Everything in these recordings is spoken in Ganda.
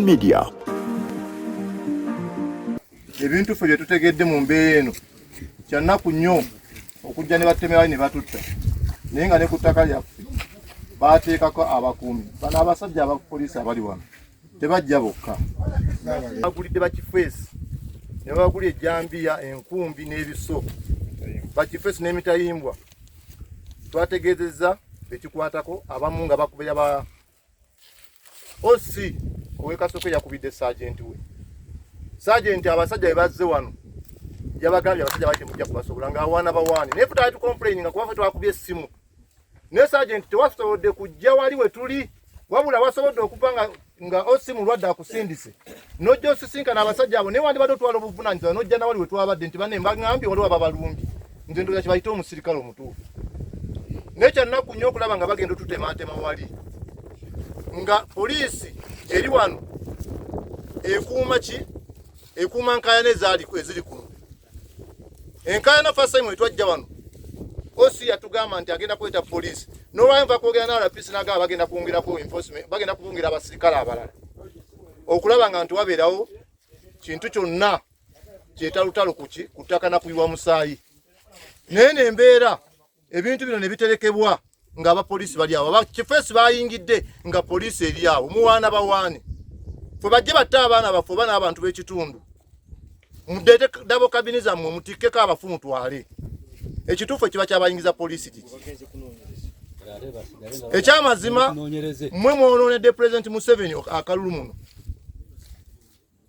Media. Ebintu ffe bye tutegedde mu mbeera eno, kyannaku nnyo okujja ne batemerayo ne batutta, naye nga ne ku ttaka lyaffe baateekako abakuumi. Bano abasajja abapoliisi abali wano tebajja bokka, bagulidde bakifeesi ne babagulira ejjambiya, enkumbi n'ebiso, bakifeesi n'emitayimbwa. Twategeezezza ekikwatako abamu nga bakubira ba OC ow'e yakubidde saajenti we. Saajenti, abasajja bwe bazze wano yabagambye abasajja bali temujja kubasobola, ng'awaana bawaani, naye futali tucomplaininga kuba ffe twakubye essimu. Naye saajenti, tewasobodde kujja wali we tuli, wabula wasobodde okuva nga OC mulwadde akusindise n'ojja osisinkana abasajja abo, naye wandibadde otwala obuvunaanyizibwa n'ojja nawali we twabadde nti banne mbagambye waliwo ababalumbi. Nze ndowooza kibayite omusirikale omutuufu, naye kyannaku nnyo okulaba nga bagenda otutematema wali nga poliisi eri wano ekuuma ki, ekuuma nkaayana ezaali eziri kuno. Enkaayana, first time wetwajja wano, OC yatugamba nti agenda kweta poliisi. N'olwayo nva kwogera na RPC, nagamba bagenda kwongerako enforcement, bagenda kubongera abasirikale abalala okulaba nga nti wabeerawo kintu kyonna kyetalutalo kuki ku ttaka nakuyiwa musaayi. Naye nembeera ebintu bino ne biterekebwa ng'abapoliisi bali awo, abakifeesi bayingidde nga poliisi eri awo. Muwaana bawaane, fe bajje batte abaana baffe oba n'abantu b'ekitundu. Mudeete double cabin zammwe, mutikkeko abafu mutwale. Ekituufu ekiba kyabayingiza poliisi kiki? Ekyamazima, mmwe mwonoonedde Pulezidenti Museveni akalulu muno,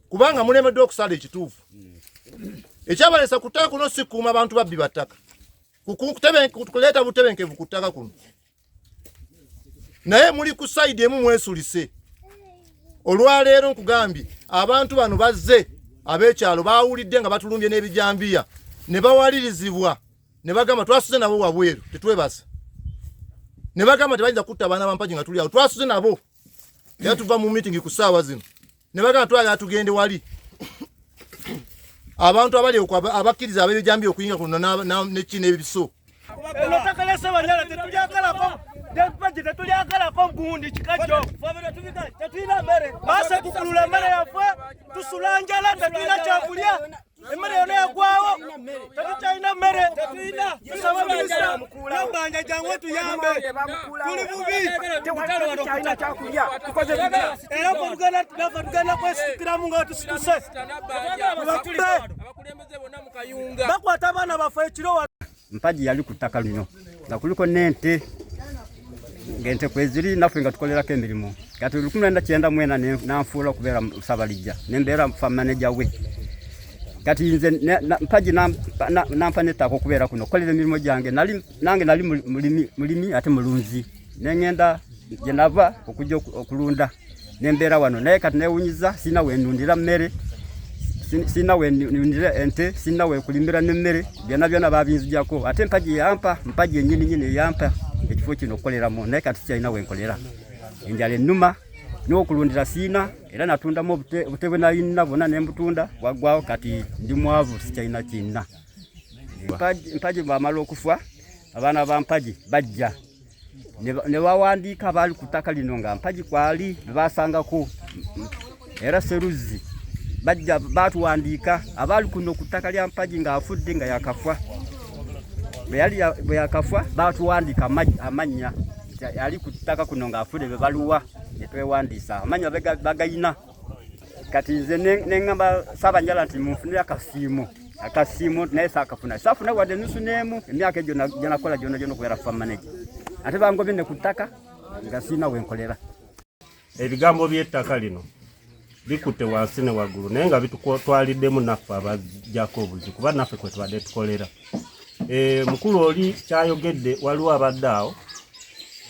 kubanga mulemeddwa okusala ekituufu. Ekyabalesa ku ttaka kuno si kukuuma abantu babbi ba ttaka, kuleeta butebenkevu ku ttaka kuno, naye muli ku side emu, mwesulise. Olwaleero nkugambye, abantu bano bazze ab'ekyalo bawulidde nga batulumbye n'ebijambiya ne bawalirizibwa ne bagamba twasuze nabo wabweru, tetwebasa, ne bagamba tebayinza kutta abaana bampagi nga tuli awo. Twasuze nabo era tuva mu meeting ku ssaawa zino, ne bagamba twagala tugende wali abantu abali okwo abakkiriza ab'ebijambiya okuyinga kuno neki n'ebiso. Eno ttaka lya Ssebanyala, tetulyagalako mpaji, tetulyagalako gundi kikajjo. Tetulina mmere, basekukulula emmere yaffe, tusula njala, tetulina kyakulya, emmere yona yagwawo, tetukyalina mmere. Tusaba minisita Nabbanja jangu tuyambe, tuli bubi. Era ffe tugenda naffe tugenda kwesitukiramu nga tusituse tubakube. Bakwata abaana baffe ekiro. Mpagi yali ku ttaka lino nga kuliko n'ente, ng'ente kweziri, naffe nga tukolerako emirimu. Kati 1994 nanfuula okubeera Sabalijja, nembeera farm manager we. Kati nze Mpagi nampa n'ettaka okubeera kuno okukolera emirimu gyange. Nali nange nali mulimi ate mulunzi, neŋŋenda gye nava okujja okulunda, nembeera wano. Naye kati newunyiza sirina wenundira mmere, sirina wenundira ente, sirina wekulimira n'emmere, byonna byonna babinzijako. Ate Mpagi yampa, Mpagi yennyini nyini eyampa ekifo kino okukoleramu, naye kati sikyalina wenkolera, enjala ennuma, n'okulundira siina. Era natundamu obute bwe nalina bwonna nembutunda, bwaggwawo. Kati ndi mwavu, sikyalina kinna. Mpagi bwamala okufa, abaana ba Mpagi bajja ne bawandiika abaali ku ttaka lino nga Mpagi kwali bebasangako. Era Seruzzi bajja batuwandiika abaali kuno ku ttaka lya Mpagi ng'afudde, nga yakafa. Bwe yakafa batuwandiika amannya nti ali ku ttaka kuno ng'afudde be baluwa, ne twewandiisa, amannya bagayina. Kati nze neŋŋamba Saabanjala nti munfunire akasiimo, akasiimo, naye saakafuna, saafuna wadde nusu n'emu emyaka egyo gye nakola gyona gyona okubeera farm manager. Ate bangobye ne ku ttaka nga siina wenkolera. Ebigambo by'ettaka lino bikutte wansi ne waggulu, naye nga bitutwaliddemu naffe abajjako obuzi, kuba naffe kwe tubadde tukolera. Mukulu oli kyayogedde, waliwo abadde awo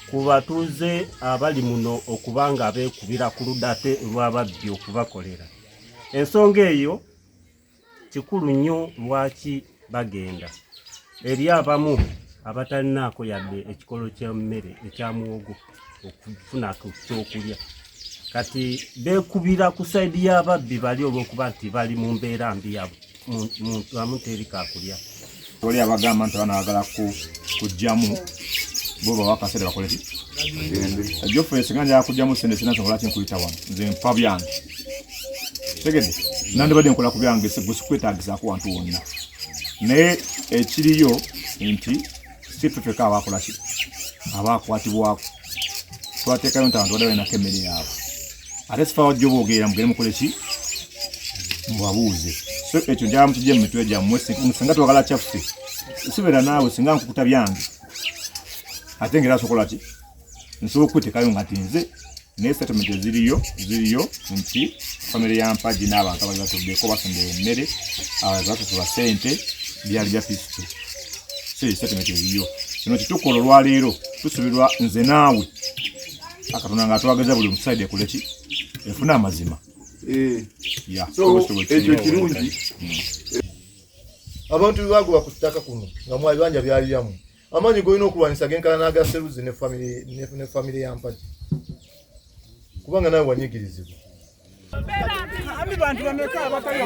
ku batuuze abali muno okuba nga beekubira ku ludda ate lw'ababbi okubakolera ensonga eyo. Kikulu nnyo lwaki bagenda eri abamu abatalinaako yadde ekikolo ky'emmere ekya muwogo okufuna ku kyokulya. Kati beekubira ku side y'ababbi bali olw'okuba nti bali mu mbeera mbi ya muntu amu, teri kakulya. Oli abagamba nti abaana bagala kujjamu, bo bawa akaseera bakole ki? Geoffrey, singa njala kujjamu sente, sina nsonga lwaki nkuyita wano. Nze nfa byange. Tegedde nandibadde nkola ku byange gwe sikwetaagisaako wantu wonna, naye ekiriyo nti si ffe ffekka abakola ki abakwatibwako. Twateekayo nti abantu badde balinako emmere yaabwe, ate sifa wajja oboogerera mugende mukole ki mubabuuze. So ekyo njagala mukijje mu mitwe gyammwe. Singa twagala kyaffe, sibeera naawe. Singa nkukuta byange ate ngera asokola ki nsobola okuteekayo nga nti nze, naye statement eziriyo ziriyo nti famire ya Mpagi n'abantu abali batuddeko basondera emmere, abalala basasula ssente, byali bya peaceful. So eyo statement eriyo. Kino kyetukola olwaleero, tusubirwa nze naawe Akatonda nga atwageza buli omusaidi ekole ki efune amazima. Ya, So so ekyo kirungi. Abantu bebagoba ku ttaka kuno nga mwabibanja byali byammwe, amaanyi golina okulwanyisa genkana n'aga Seruzi ne famire ne famire ya Mpagi, kubanga nawe wanyigirizibwa. Ami bantu bameka abatali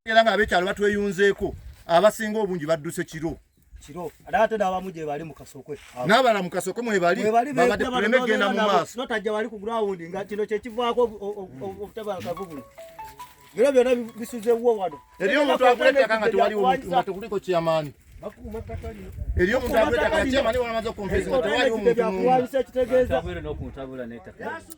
Era nga abekyalo batweyunzeeko, abasinga obungi badduse kiro. Kiro, ate n'abamu gye bali mu Kasokwe. N'abalala mu Kasokwe mwebali, babadde tuleme genda mu maaso. Notajja wali ku ground nga kino kyekivaako obutabankavu buno, biro byonna bisuzewo wano. Eriyo omuntu agula ettaka nga tewaliwo muntu, nga tekuliko kyamaani. Eriyo omuntu agula ettaka nga kyamaani, wamaze okonfesi nga tewaliwo muntu n'omu. Byakulwanyisa ekitegeeza.